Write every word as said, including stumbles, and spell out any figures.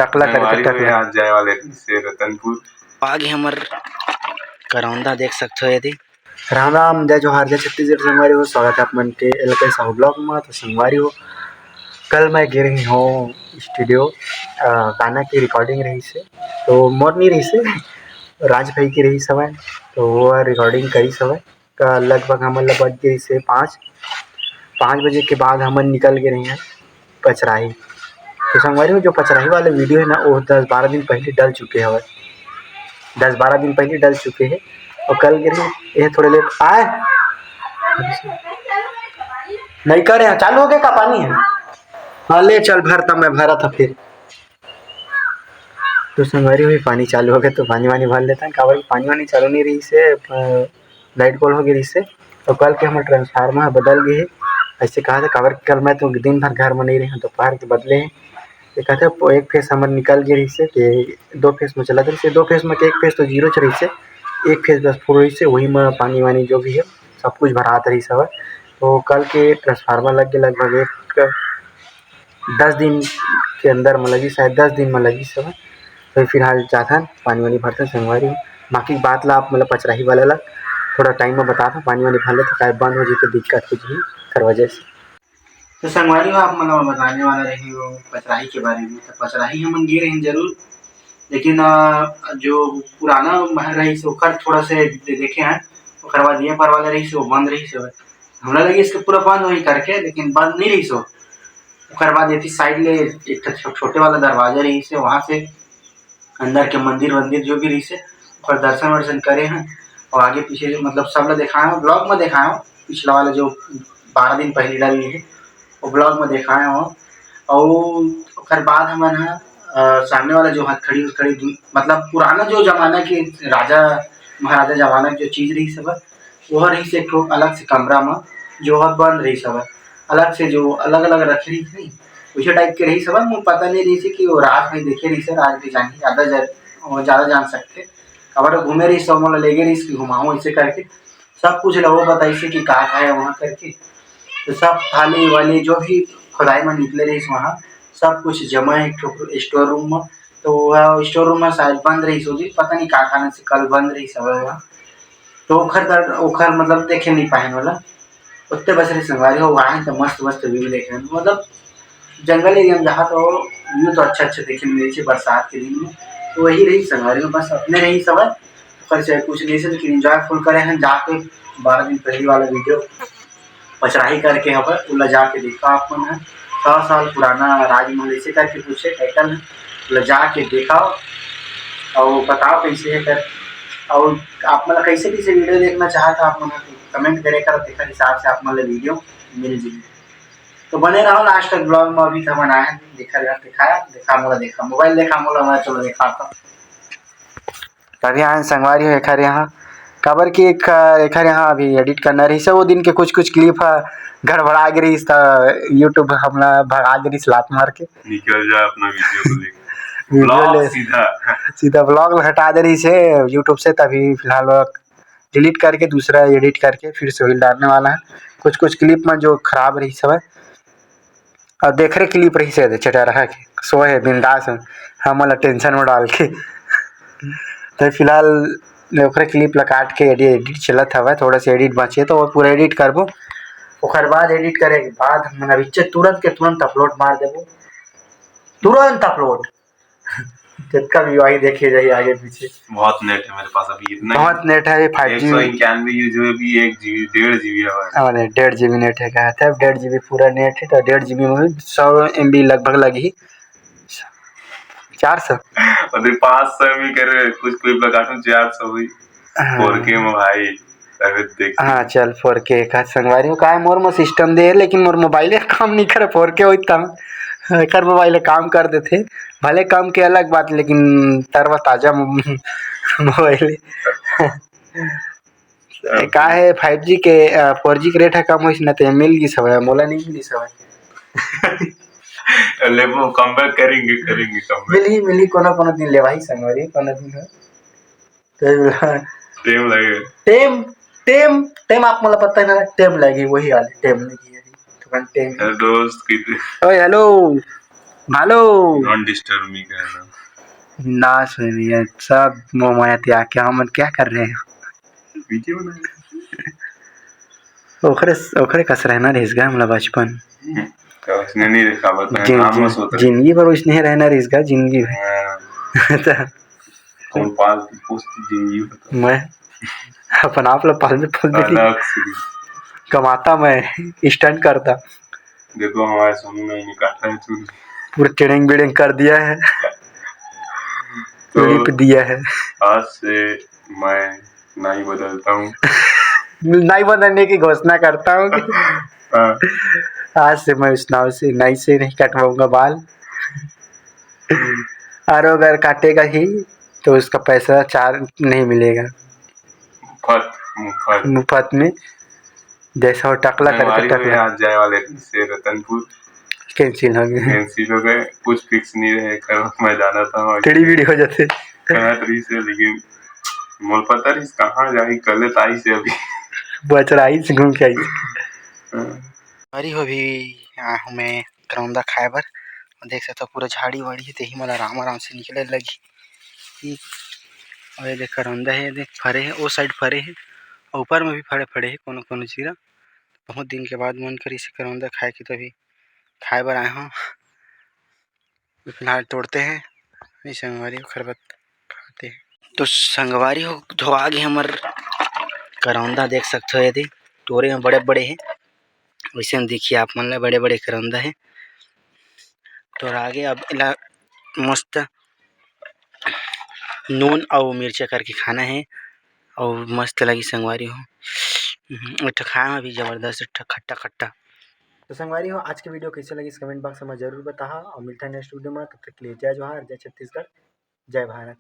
टकला करके संगवारी हो, टकला। आज जाए वाले रहिसे रतनपुर। आगे हमर करौंदा देख सकथो यदि। राम राम, जय जोहार, जय छत्तीसगढ़ संगवारी हो। स्वागत है आप मन के एल के साहू ब्लॉग में। तो संगवारी हो, कल मैं गे रहे हूँ स्टूडियो, अ, गाना की रिकॉर्डिंग रहिसे, तो मोर नहीं रहिसे, राज भाई की रहिस हवय, तो वो रिकॉर्डिंग करिस हवय। का लगभग हमन ला बज गे रहिसे पाँच। पाँच बजे के बाद हमन निकल गे रहे हैं पचराही। तो संगवारी हो, जो पचराही वाला वीडियो है ना, वो दस बारह दिन पहले डल चुके हवय, दस बारह दिन पहले डल चुके हैं। और कल गे रहे, ये थोड़े लेट आए, नहीं करे हैं। चालू हो गया का पानी है? हाँ, ले चल भर, तब मैं भरा था फिर। तो संगवारी हो, पानी चालू हो गया, तो पानी वानी भर लेता है। काबर कि पानी वानी चालू नहीं रहिसे, अ, लाइट गोल हो गई रहिसे। तो कल के हमर ट्रांसफार्मर बदल गए है, ऐसे कहा था। काबर कि कल मैं तो दिन भर घर में नहीं रहे, दोपहर के बदले हैं। ये कहते हैं, एक फेस हमर निकल गए रहिसे, कि दो फेस में चलत रहिसे, दो फेस में के एक फेस तो जीरो च रहिसे, एक फेस बस फुल रहिसे, वही में पानी वानी जो भी है सब कुछ भरात रहिस हवय। तो कल के ट्रांसफार्मर लग के लगभग एक दस दिन के अंदर में लगी, शायद दस दिन में लगी सब। तो फिलहाल जाथन, पानी वानी भरथन संगवारी हो। बाकी बात ला आप मतलब पचराही वाला ला थोड़ा टाइम में बता दो, पानी वानी भर ले तो काय बंद हो जाए तो दिक्कत हो जाए कर वजह से। तो संगवारी हो, आप मतलब बताने वाला रही हो पचराही के बारे में। तो पचराही हमन गे रहे जरूर, लेकिन अ, जो पुराना महल रही से ओकर थोड़ा से दे-, देखे हैं। ओकर बाद ये पर वाला रही से वो बंद रही से, हमरा लगे इसके पूरा बंद होई करके, लेकिन बंद नहीं रही सो। ओकर बाद एती साइड ले एक ठो छो-, छोटे वाला दरवाजा रही से, वहाँ से अंदर के मंदिर वंदिर जो भी रही से, ओकर दर्शन वर्शन करे हैं। और आगे पीछे जो मतलब सब ला देखाए हो, ब्लॉग में देखाए हो, पिछला वाला जो बारह दिन पहले डाली है, वो ब्लॉग में देखाए हो। और ओकर बाद हमन ह, अ, सामने वाला जो हथकड़ी उथकड़ी दू-, मतलब पुराना जो जमाना के राजा महाराजा जमाना के जो चीज रही सब, वो रही से एक ठो अलग से कमरा में, जो ह बंद रही सब, अलग से जो अलग-अलग रखे रही थी, वैसे टाइप के रही सब। मुझे पता नहीं रही से कि वो राज भाई देखे रही से, राज भाई जानी ज्यादा जा-, वो ज्यादा जान सकते। काबर घूमे रही सब, मोला लेगे रही कि घुमाऊं ऐसे करके, सब कुछ ला वो बताइसे कि का का है वहाँ करके। तो सब थाली वाली जो भी खुदाई में निकले रही वहाँ, सब कुछ जमा है एक ठो स्टोर रूम में। तो वह स्टोर रूम में शायद बंद रही सोची, पता नहीं का कारण से कल बंद रही सब वहाँ। तो ओखर दर-, ओखर मतलब देखे नहीं पाए वाला। उत्ते बस रे संगवारी हो, वहाँ तो मस्त मस्त व्यू देखे, मतलब जंगल एरिया में जहाँ तो व्यू तो अच्छा अच्छा देखे मिले छे बरसात के दिन में। तो वही रही संगवारी हो, बस अपने रही सब, ओकर से कुछ नहीं से, लेकिन एंजॉय फुल करे हैं जाके। बारह दिन पहले वाला वीडियो पचराही करके हवय, ओला जाके देखा आप मन ह। सौ साल पुराना राजमहल ऐसे करके कुछ है टाइटल है, ओला जाके देखा और बताओ कैसे है कर। और आप मन ला कैसे कैसे वीडियो देखना चाहत आप मन ह, कमेंट करे कर, तेकर हिसाब से आप मन ला वीडियो मिल जाही। तो बने रहो लास्ट तक ब्लॉग में। अभी तो हमन आए हैं, देखा, देखा, देखा मोला, देखा मोबाइल, देखा मोला, मैं चलो देखा था। तभी आए संगवारी हो एखर यहाँ, काबर कि एक, एखर यहाँ अभी एडिट करना रहिस, वो दिन के कुछ कुछ क्लिप ह गड़बड़ा गे रहिस, त YouTube हमला भगा दे रहिस लात मार के। निकल जा अपना वीडियो को लेके। वीडियो ब्लॉग ले सीधा। सीधा ब्लॉग हटा दे रहिस हे YouTube से, तभी फिलहाल वो डिलीट करके दूसरा एडिट करके फिर से वही डालने वाला है। कुछ कुछ क्लिप में जो खराब रहिस हवय, अउ देखरे क्लिप रहिस हे, चटरहा के सोए हे बिंदास, हमन ला टेंशन में डाल के। तो फिलहाल ओखरे क्लिप ला काट के एडि-, एडिट चलत हवय, थोड़ा सा एडिट बाँचे तो वो पूरा एडिट करबो। ओकर बाद एडिट करे के बाद हमन अभी चे-, तुरंत के तुरंत अपलोड मार देबो, तुरंत अपलोड। जितना भी भाई देखे जाइए आगे पीछे। बहुत नेट है मेरे पास अभी, इतना ही। बहुत नेट है, ये five G। एक सौ इक्यानवे यूज हुए भी एक जीबी, डेढ़ जीबी है भाई। हाँ, नहीं, डेढ़ जीबी नेट है, कहा था, अब डेढ़ जीबी पूरा नेट है, तो डेढ़ जीबी में भी सौ एमबी लगभग लगी। चार सौ? अरे, पाँच सौ एमबी करे, कुछ कोई लगा दूं, चार सौ हुई। हाँ। Four K में भाई, अबे देख। हाँ, चल, four K का संगवारी हो, का है, मोर में सिस्टम दे, लेकिन मोर मोबाइल काम नहीं करे, four K होई तब। एकर मोबाइल काम कर देथे, भले कम के अलग बात, लेकिन तरवा ताजा मो-, मोबाइल। का है, five G के, अ, four G के रेट है कम होइस ना, ते मिल गिस हवय, मोला नहीं मिलिस हवय। लेबो, कम बैक करेंगे, करेंगे कम बैक। मिलही, मिलही, कोनो, कोनो दिन लेवाही संगवारी, कोनो दिन हो। तो टेम लगे। टेम, टेम, टेम आप मोला पता है ना, टेम लगी, वही वाले टेम लगी है। थोड़ा टेम। हेलो दोस्त, कितने ओए, hello. Hello. Don't disturb me कहना। ना सुनिए, सब मोह माया त्याग के हमन क्या कर रहे हैं? वीडियो बना। ओखरे ओखरे कस रहना रहिस गा हमला बचपन। तो उसने नहीं देखा बता जिन, नाम जिन, मत होता। जिंदगी भर उसने रहना रहिस गा, जिंदगी भर। हाँ, त कौन पाल पोस जिंदगी बता। मैं अपन आप ला पालने पोसने की अलग से। कमाता, मैं स्टंट करता। देखो हमारे सोनू नहीं निकालता है चूल। पूरा टेढ़ेंग बेढ़ेंग कर दिया है, तो लिप दिया है। आज से मैं नहीं बदलता हूँ। नहीं बदलने की घोषणा करता हूँ कि हाँ, आज से मैं उस नाव से, नाई से नहीं कटवाऊंगा बाल। और अगर काटेगा ही तो उसका पैसा चार नहीं मिलेगा, मुफत मुफत। मुफ्त में। जैसा वो टकला करे संगवारी तो हो, टकला। आज जाए वाले थे से रतनपुर, कैंसिल हो गया। कैंसिल हो गए, कुछ फिक्स नहीं रहे, कल मैं जाना था और टेढ़ी बेढ़ी हो जाते। कहत रही से, लेकिन मोर पता रही कहाँ जाही, गलत आई से अभी। बचराई से घूम के आई। हाँ, अरे हो भी आए हूँ मैं करौंदा खाए बर। देख सकथव पूरा झाड़ी वाड़ी हे, तेही मन आराम आराम से निकले लगी। और ये देख करौंदा हे, देख फरे हे, ओ साइड फरे हे, और ऊपर में भी फरे फरे हे कोनो कोनो चीरा। बहुत दिन के बाद मन करिस हे करौंदा खाए के, तभी खाए बर आए हूँ। फिलहाल तोड़ते हैं, नहीं संगवारी हो खरबत खाते हैं। तो संगवारी हो धोआ गे हमर करौंदा, देख सकथव यदि टोरे में बड़े बड़े हे, वैसे में देखिए आप मन ला बड़े बड़े करौंदा हे। तो आगे अब एला मस्त नून अउ मिर्चा करके खाना हे, अउ मस्त लगी संगवारी हो। हम्म, एक ठो खाए में भी जबरदस्त, एक ठो खट्टा खट्टा। तो संगवारी हो, आज के वीडियो कैसे लगी, कमेंट बॉक्स में जरूर बताहा, और मिलता है नेक्स्ट वीडियो में। तब तक के लिए जय जोहार, जय छत्तीसगढ़, जय भारत।